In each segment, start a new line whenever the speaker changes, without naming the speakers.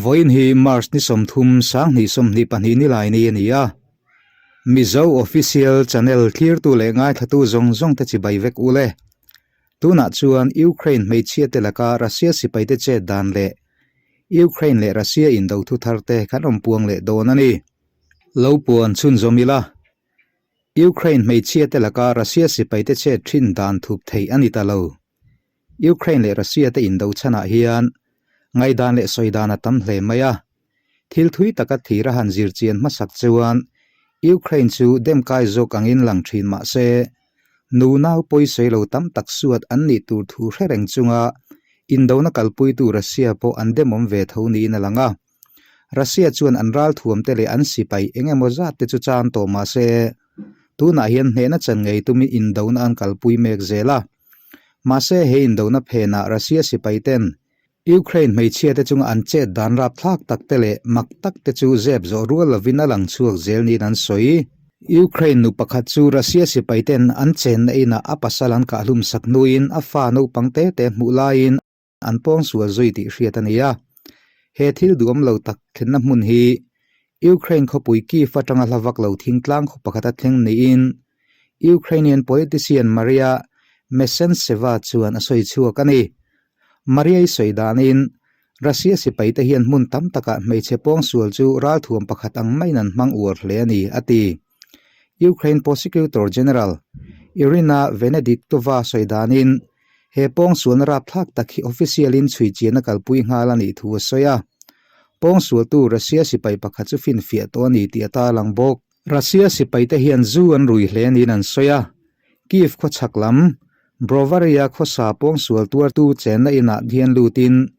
Vawiin hi March ni 30 2022 nilai ni a ni a. Mizo Official Channel thlirtu leh ngaithlatu zawng zawng te chibai vek u le. Tunah chuan Ukraine hmeichhia te laka Russia sipaite chet dan leh Ukraine leh Russia indo thu thar te kan awm puang leh dawn a ni. Lo puan chhunzawm ila. Ukraine hmeichhia te laka Russia sipaite chet thin dan thup theih a ni ta lo. Ukraine leh Russia te indo chhanah hian ngaihdan leh sawi dan a tam hle mai a. Thil thui taka thir a han zir chian hmasak chuan Ukraine chu dem kai zawk angin lang thin mah se, nu nau pawisawi lo tam tak suat an nih tur thu hre reng chunga indona kalpuitu Russia pawh an demawm ve tho niin a lang a. Russia chuan an ralthuamte leh an sipai eng emaw zat te chu chan tawh mah se, tunah hian hnehna chan ngei tumin indona an kalpui mek zel a. Mahse he indona phenah Russia sipaiten Ukraine hmeichhiate chunga an chet dan rapthlak tak te leh mak tak te chu zep zawh rual lovin a lang chhuak zel niin an sawi. Ukraine nu pakhat chu Russia sipaiten an chenna inah a pasal an kahhlum sak hnuin a fa naupang te te hmuh laiin an pawngsual zui tih hriat a ni a. He thil duhawm lo tak thlenna hmun hi Ukraine khawpui Kyiv atanga hla vak lo thingtlang khaw pakhata thleng niin Ukrainian politician Maria Mesentseva chuan a sawi chhuak a ni. Maria-i sawi danin, Russia sipaite hian hmun tam takah hmeichhe pawngsual chu ralthuam pakhat ang maiin an hmang uar hle a ni, a ti. Ukraine Prosecutor General Iryna Venediktova sawi danin, he pawngsualna rapthlak tak hi official-in chhui chian a kalpui nghal a nih thu a sawi a. Pawngsualtu Russia sipai pakhat chu finfiah tawh a ni tih a tarlang bawk. Russia sipaite hian zu an rui hle niin an sawi a, Kyiv khawchhak lam, Brovary-a khawsa pawngsual tuartu chenna inah hian lutin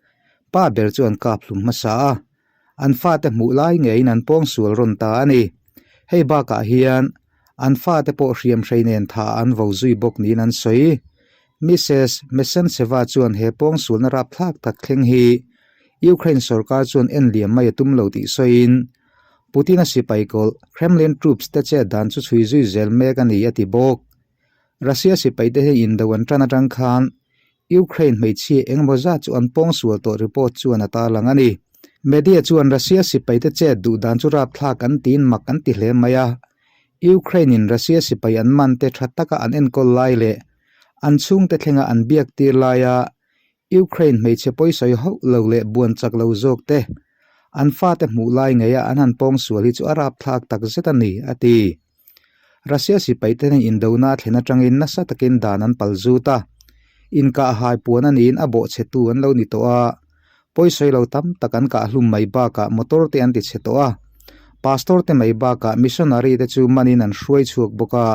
pa ber chu an kap hlum hmasa a, an fate hmuh lai ngeiin an pawngsual rawn ta a ni. Hei bakah hian an fate pawh hriamhrei nen tha an vo zui bawk niin an sawi. Mrs. Mesentseva chuan he pawngsualna rapthlak tak thleng hi Ukraine sorkar chuan en liam mai a tum lo tih sawiin, Putin-a sipai kawlh Kremlin troops te chet dan chu chhui zui zel mek a ni a ti bawk. Russia sipaite hi indo an tan atang khan Ukraine hmeichhia engemaw zat chu an pawngsual tawh report chuan a tarlang a ni. Media chuan Russia sipaite chet duh dan chu rapthlak an tiin mak an ti hle mai a. Ukraine-in Russia sipai an man te tha taka an enkawl lai leh an chhungte thlenga an biak tir laia Ukraine hmeichhe pawisawi hauh lo leh buan chak lo zawk te an fate hmuh lai ngeia an han pawngsual hi chu a rapthlak tak zet a ni, a ti. Russia sipaite hian indona a thlen atangin nasa takin dan an pal zut a, inkah hai puan a niin a bawhchhetu an lo ni tawh a, pawisawi lo tam tak an kah hlum mai bakah motor te an tichhe tawh a, pastor te mai bakah missionary te chu manin an hruai chhuak bawk a,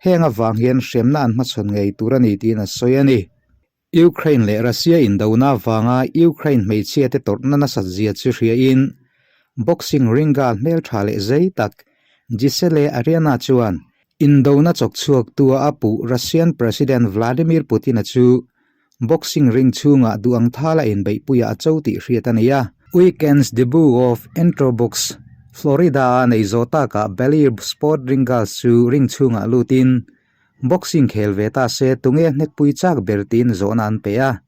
heng avang hian hremna an hmachhawn ngei tur a ni tiin a sawi a ni. Ukraine leh Russia indona avanga Ukraine hmeichhia te tawrhna nasat zia chu hriain boxing ringa hmeltha leh zei tak Gisele Ariana chuan indona chawk chhuaktua a puh Russian President Vladimir Putin-a chu boxing ring chhungah duh ang thala inbeihpuiah a cho tih hriat a ni a. Weekend's debut of Entrobox Florida-a nei zawh takah Belair Sport Ring Girls chu ring chhungah lutin Boxing khel ve ta se tunge hnekpui chak ber tiin zawhna an pe a.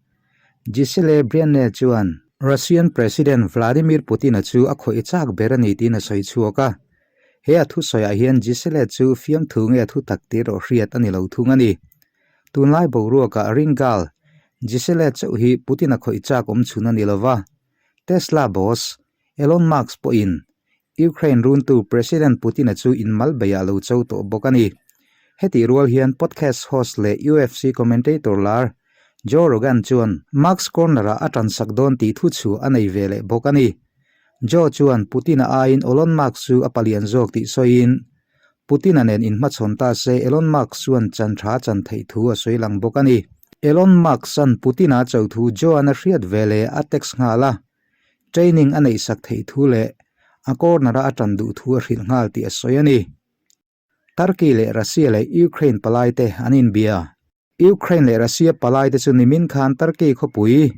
Gisele Brienne chuan Russian President Vladimir Putin-a chu a khawih chak ber a ni tiin a sawi chhuak a. He a thusawiah hian Gisele chu fiamthu nge a thutak tih erawh hriat a ni lo thung a ni. Tunlai boruakah Ringal Gisele chauh hi Putin-a khawih chak awm chhun a ni lo va. Tesla boss Elon Musk pawhin Ukraine runtu President Putin-a chu inmal beiah lo cho tawh bawk a ni. Hetih rual hian podcast host leh UFC commentator lar Joe Rogan chuan Musk corner-ah a tansak dawn tih thu chhuah a nei ve leh bawk a ni. Joe chuan Putin-a aiin Elon Musk chu a palian zawk tih sawiin, Putin-a nen inhmachhawn ta se Elon Musk chuan chan tha chan theih thu a sawi lang bawk a ni. Elon Musk-a'n Putin-a cho thu Joe-a'n a hriat ve leh a text nghal a. Training a neihsak theih thu leh a corner-a a tan duh thu a hrilh nghal tih a sawi a ni. Turkey leh Russia leh Ukraine palaite an inbia. Ukraine leh Russia palaite chu nimin khan Turkey khawpui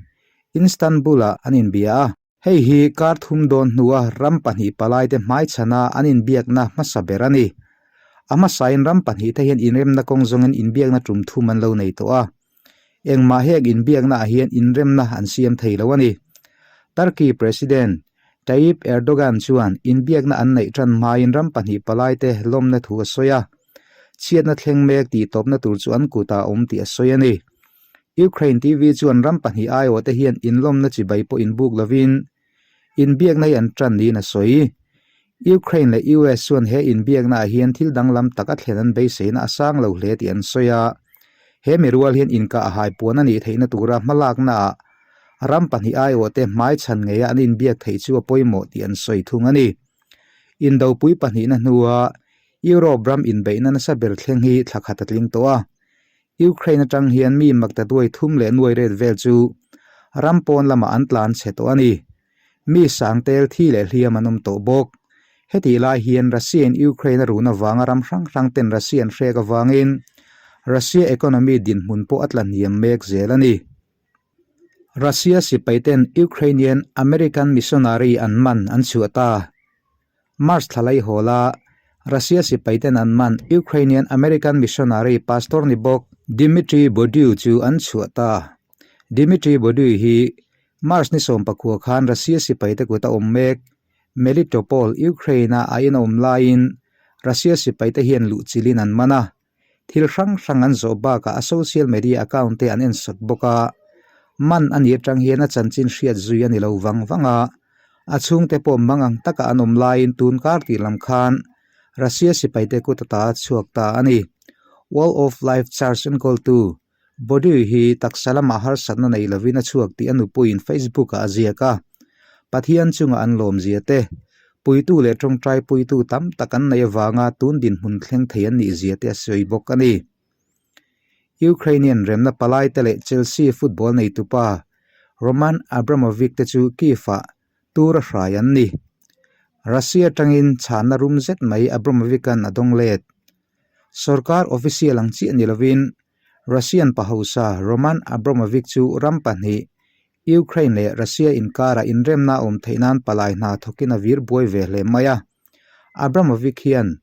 Istanbul-ah an inbia a. Hei hi kar thum dawn hnua ram pahnih palaite hmaichhana an inbiakna hmasa ber a ni. A hmasain ram pahnihte hian inremna kawng zawngin inbiakna tum thum an lo nei tawh a. Engmah heng inbiaknaah hian inremna an siam thei lo a ni. Turkey President Tayyip Erdogan chuan inbiakna an neih tan hmain ram pahnih palaite lawmna thu a sawi a, chhiatna thleng mek tih tawpna tur chu an kutah a awm tih a sawi a ni. Ukraine TV chuan ram pahnih aiawhte hian inlawmna chibai pawh inbuk lovin inbiakna hi an tan niin a sawi. Ukraine leh US chuan he inbiaknaah hian thil danglam tak a thlen an beiseina a sang lo hle tih an sawi a. He mirual hian inkah a haipuan a nih theihna tura hmalaknaah ram pahnih aiawhte hmaichhan ngeia an inbiak theih chu a pawimawh tih an sawi thung a ni. Indopui pahnihna hnua Europe ram inbeihna nasa ber thleng hi thla khat a tling tawh a. Ukraine atang hian mi makta duai thum leh nuai ret vel chu ram pawn lamah an tlan chhe tawh a ni. Mi sang tel thi leh hliam an awm tawh bawk. Hetih lai hian Russia in Ukraine a run avanga ram hrang hrang ten Russia an hrek avangin Russia economy dinhmun pawh a tla hniam mek zel a ni. Russia sipai ten Ukrainian American missionary an man an chhuah ta. March thla lai hawl a, Russia sipai ten an man Ukrainian American missionary pastor ni bawk Dmitry Bodyuh chu an chhuah ta. Dmitry Bodyuh hi March ni sawmpakhua khan Russia sipai te kut a awm mek Melitopol, Ukraine a a inawm laiin Russia sipai te hian luhchilhin an man a. Thil hrang hrang an zawh bakah a social media account te an ensak bawk a, man a nih atang hian a chanchin hriat zui a ni lo vang vang a, a chhungte pawh mang ang taka an awm laiin tun kar tih lam khan Russia sipaite kut ata a chhuak ta a ni. Wall of Life Church enkawltu Body hi taksa lamah harsatna nei lovin a chhuak tih a nupuiin Facebook-ah a ziak a. Pathian chunga an lawmzia te, puitu leh tawngtai puitu tam tak an neih avanga tun dinhmun thleng thei an nihzia te a sawi bawk a ni. Ukrainian remna palaite leh Chelsea football neitupa Roman Abramovich te chu Kyiv-ah tur a hrai an ni. Russia atangin chhanna rum zet mai Abramovich-a'n a dawng let. Sorkar official ang chiah ni lovin Russian pa hausa Roman Abramovich chu ram pahnih, Ukraine leh Russia inkarah inremna a awm theih nan palai hna thawkin a vir buai ve hle mai a. Abramovich hian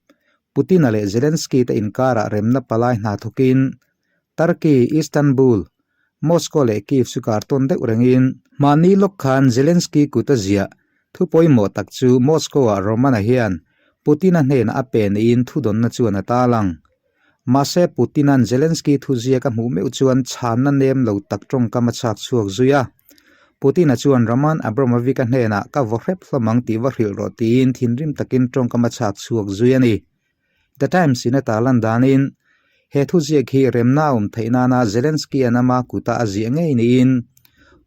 Putin-a leh Zelensky te inkarah remna palai hna thawkin Turkey, Istanbul, Moscow leh Kyiv chu kar tawn deuh rengin mahni lawk khan Zelensky kut a ziah Thu pawimawh tak chu Moscow-ah Roman-a hian Putin-a hnenah a pe niin thudawnna chuan a tarlang. Mahse, Putin-a'n Zelensky thuziak a hmuh meuh chuan chhanna nem lo tak tawngkam a chhak chhuak zui a. Putin-a chuan Roman Abramovich-a hnenah ka vaw hrep hlawm ang tih va hrilh rawh tiin thinrim takin tawngkam a chhak chhuak zui a ni. The Times-in a tarlan danin, he thuziak hi remna a awm theih nana Zelensky-a'n ama kuta a ziah ngei niin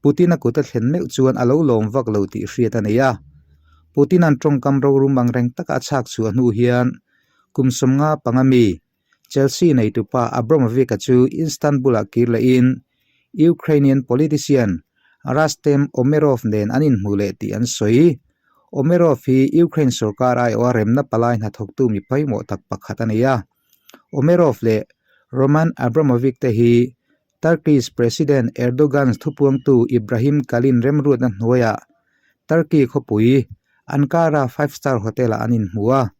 Putin-a kut a thlen meuh chuan a lo lawm vak lo tih hriat a nei a. Putin-a'n tawngkam rorum ang reng taka a chhak chhuah hnu hian kum 50 panga mi Chelsea neitupa Abramovich-a chu Istanbul-ah kir lehin Ukrainian politician Rustem Umerov nen an inhmuh leh tih an sawi. Umerov hi Ukraine sorkar aiawha remna palai hnathawktu mi pawimawh tak pakhat a ni a. Umerov leh Roman Abramovich te hi Turkish President Erdogan thupuangtu Ibrahim Kalin remruatna hnuaiah Turkey khawpui Ankara five star hotel-ah an inhmu a.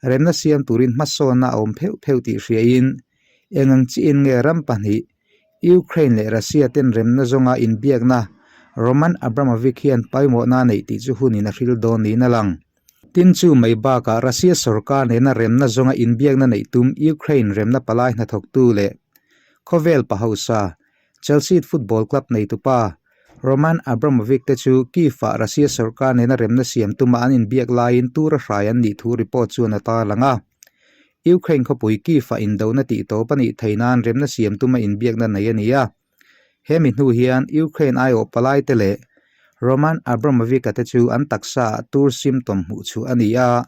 Remna siam turin hmasawnna a awm pheuh pheuh tih hriain eng ang chiin nge ram pahnih Ukraine leh Russia ten remna zawnga inbiakna Roman Abramovich hian pawimawhna a neih tih chu hunin a hril dawn niin a lang. Tin chu mai bakah Russia sorkar nena remna zawnga inbiakna neih tum Ukraine remna palai hnathawktu leh khawvel pa hausa Chelsea football club neitupa Roman Abramovich te chu Kyiv-ah Russia sorkar nena remna siam tuma an inbiak laiin tur a hrai an nih thu report chuan a tarlang a. Ukraine khawpui Kyiv-ah indona tih tawp a nih theih nan remna siam tuma inbiakna nei a ni a. Hemi hnu hian Ukraine aiawh palaite leh Roman Abramovich-a te chu an taksaah tur symptom hmuh chhuah a ni a,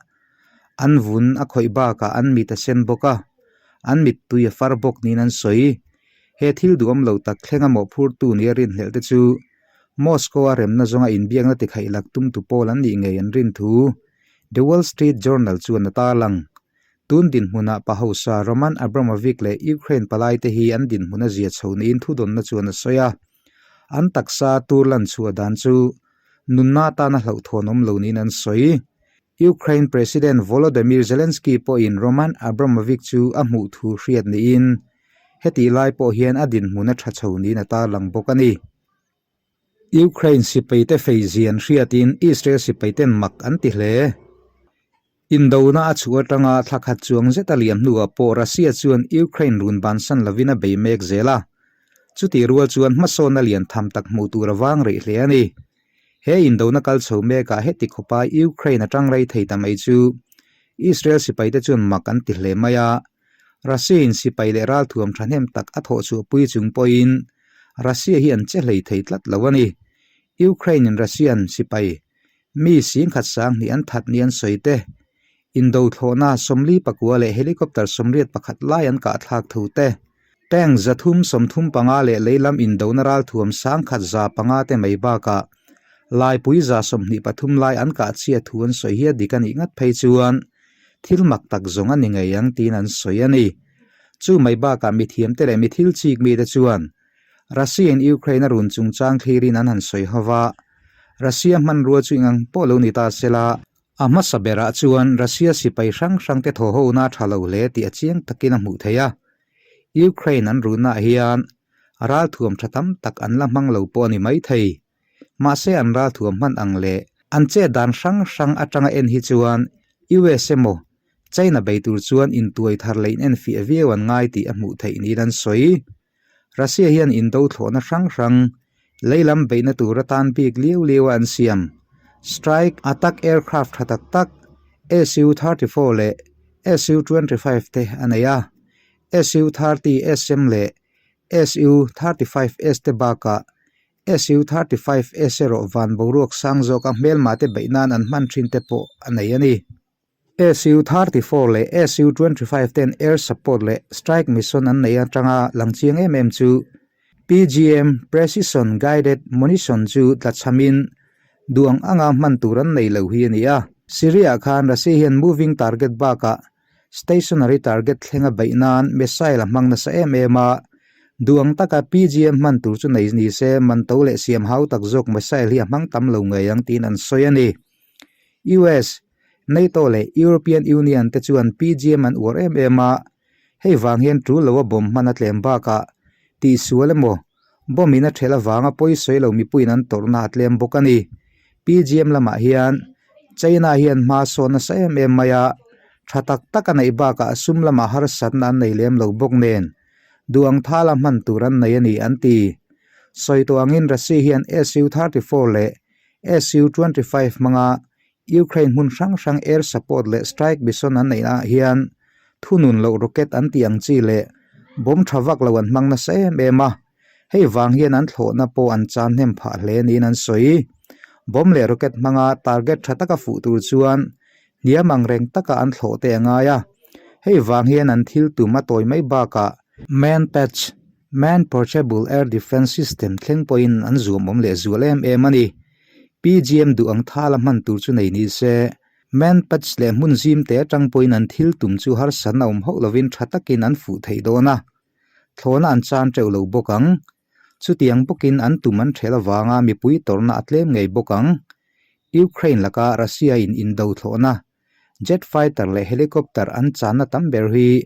an vun a khawih bakah an mit a sen bawk a, an mittui a far bawk niin an sawi. He thil duhawm lo tak thlenga mawhphurtu nia rinhlelh te chu Moscow-a remna zawnga inbiakna tikhaih lak tumtu pawl an nih ngei an rin thu The Wall Street Journal chuan a tarlang. Tun dinhmunah pa hausa Roman Abramovich leh Ukraine palaite hi an dinhmun a zia chho niin thudawnna chuan a sawi a. An taksa tur lan chhuah dan chu nunna atana hlauhthawn awm lo niin an sawi. Ukraine President Volodymyr Zelensky pawhin Roman Abramovich chu a hmuh thu hriat niin hetih lai pawh hian a dinhmun a tha chho niin a tarlang bawk a ni. Ukraine sipaite feizian hriatin Israel sipaiten mak an ti hle. Indona a chhuah atanga thla khat chuang zet a liam hnuah pawh Russia chuan Ukraine run bansan lovin a bei mek zel a. Chutih rual chuan hmasawnna lian tham tak hmuh tur a vang rih hle a ni. He indona kal chho mekah heti khawpa Ukraine a tang rei thei ta mai chu Israel sipaite chuan mak an ti hle mai a. Russia-in sipai leh ralthuam thahnem tak a thawh chhuahpui chung pawhin Russia hi an che hlei thei tlat lo a ni. Ukraine-in Russian sipai Mi singkhat sanghnih an that ni an sawi te, indo thlawhna 44 leh helicopter 81 lai an kahthlak thu te, tank 335 leh leilam indona ralthuam 1105 te mai bakah laipui 123 lai an kah chhia thu an sawi hi a dik a nih ngat phei chuan thil mak tak zawng a ni ngei ang tiin an sawi a ni. Chu mai bakah mithiamte leh mi thil chik mite chuan Russia-in Ukraine a run chungchang thlirin an han sawi ho va, Russia hmanrua chu eng ang pawh lo ni ta se la, a hmasa berah chuan Russia sipai hrang hrangte thaw hona a tha lo hle tih a chiang takin a hmuh theih a. Ukraine an runnaah hian ralthuam tha tam tak an la hmang lo pawh a ni maithei. Mahse an ralthuam hman ang leh an chet dan hrang hrang atanga en hi chuan US emaw China bei tur chuan intuai thar leh inenfiah viau an ngai tih a hmuh theih niin an sawi. Russia hian indo thlawhna hrang hrang leilam beihna tur atan bik liau liau a an siam. Strike attack aircraft tha tak tak Su-34 leh Su-25 te a nei a. Su-30SM leh Su-35S te bakah Su-35S erawh van boruak sang zawka hmelma te beih nan an hman thin te pawh a nei a ni. Su-34 leh Su-25 ten air support leh strike mission an neih atanga lang chiang em em chu PGM, Precision Guided Munition, chu tlachhamin duh ang anga hman tur an nei lo hi a ni a. Syria-ah khan Russia hian moving target bakah stationary target thlenga beih nan missile a hmang nasa em em a, duh ang taka PGM hman tur chu nei ni se man to leh siam hau tak zawk missile hi a hmang tam lo ngei ang tiin an sawi a ni. US, NATO leh European Union te chuan PGM an uar em em a, hei vang hian tul loa bomb hman a tlem bakah tihsual emaw bomb in a thelh avanga pawisawi lo mipuiin an tawrhna a tlem bawk a ni. PGM lamah hian China hian hma sawn nasa em em mai a, tha tak tak a neih bakah sum lamah harsatna an nei lem lo bawk nen duh ang thala hman tur an nei a ni an ti. Sawi tawh angin Russia hian Su-34 leh Su-25 hmanga Ukraine hmun hrang hrang air support leh strike mission an neihnaah hian thunun loh rocket an tih ang chi leh bomb tha vak lo an hmang nasa em em a, hei vang hian an thlawhna pawh an chan hnem phah hle niin an sawi. Bomb leh rocket hmanga target tha taka fuh tur chuan hniam ang reng taka an thlawh te a ngai a, hei vang hian an thil tum a tawi mai bakah Man-patch, Man-portable air defence system thleng pawhin an zuam awm leh zual em em a ni. PGM duh ang thala hman tur chu nei ni se, Man-patch leh hmun zim te atang pawhin an thil tum chu harsatna awm hauh lovin tha takin an fuh theih dawn a, thlawhna an chan teuh lo bawk ang. Chutiang bawkin an tum an ṭhel avanga mipui tawrhna a tlem ngei bawk ang. Ukraine laka Russia-in indo thlawhna, jet fighter leh helicopter an channa tam ber hi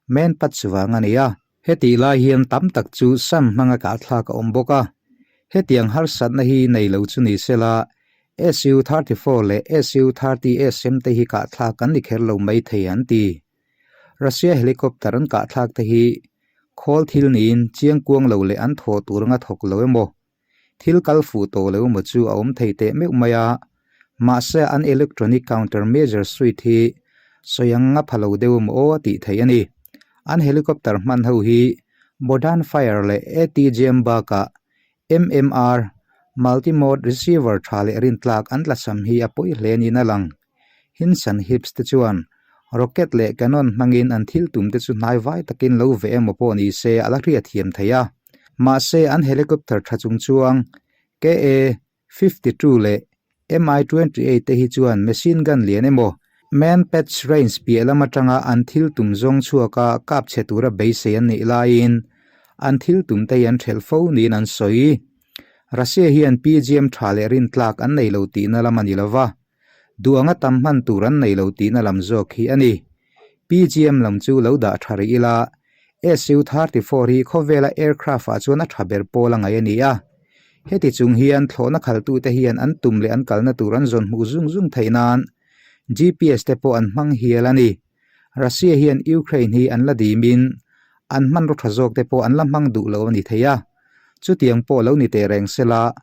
Man-patch vang a ni a. Hetih lai hian tam tak chu sam hmanga kahthlak a awm bawk a. Hetiang harsatna hi nei lo chu ni sela, Su-34 leh Su-30SM te hi kahthlak an ni kher lo mai thei an ti. Russia helicopter an kahthlak te hi khawl thil niin chiangkuang lo leh an thawh tur anga thawk lo emaw, thil kal fuh tawh lo emaw chu a awm thei teh meuh mai a, mahse an electronic counter measure suite hi sawi ang a pha lo deuh emaw aw a tih theih a ni. An helicopter hman ho hi Bodan Fire leh ATGM bakah MMR, Multi-mode Receiver tha leh rintlak an tlasam hi a pawi hle niin a lang. Hinson Hips te chuan rocket leh cannon hmangin an thil tum te chu hnai vai takin lo ve emaw pawh ni se a la hriat thiam thei a. Mahse an helicopter tha chung chuang KA 52 leh MI 28 te hi chuan machine gun lian emaw man patch range piah lam atanga an thil tum zawng chhuaka kap chhe tura beisei an nih laiin an thil tum te hi an thelh fo niin an sawi. Russia hian PGM tha leh rintlak an nei lo tihna lam a ni lova. Duh anga tam hman tur an nei lo tihna lam zawk hi a ni. PGM lam chu lo dah tha rih ila, Su-34 hi khawvela aircraft ah chuan a tha ber pawl a ngaih a ni a. Heti chung hian thlawhna khaltute hian an tum leh an kalna tur an zawn hmuh zung zung theih nan GPS te pawh an hmang hial a ni. Russia hian Ukraine hi an la dimin an hmanraw tha zawk te pawh an la hmang duh lo a ni thei a. Chutiang pawh lo ni teh reng sela,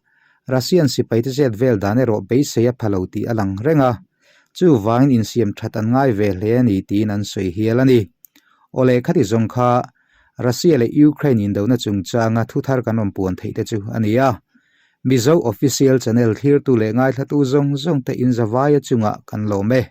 Russian sipaite chet vel dan erawh beisei a pha lo tih a lang reng a. Chuvangin insiam that an ngai ve hle a ni tiin an sawi hial a ni. Awle khati zawng kha Russia leh Ukraine indona chungchanga thu thar kan rawn puan theih te chu a ni a. Mizo Official Channel thlirtu leh ngaithlatu zawng zawng te inzavaia chungah kan lawm e.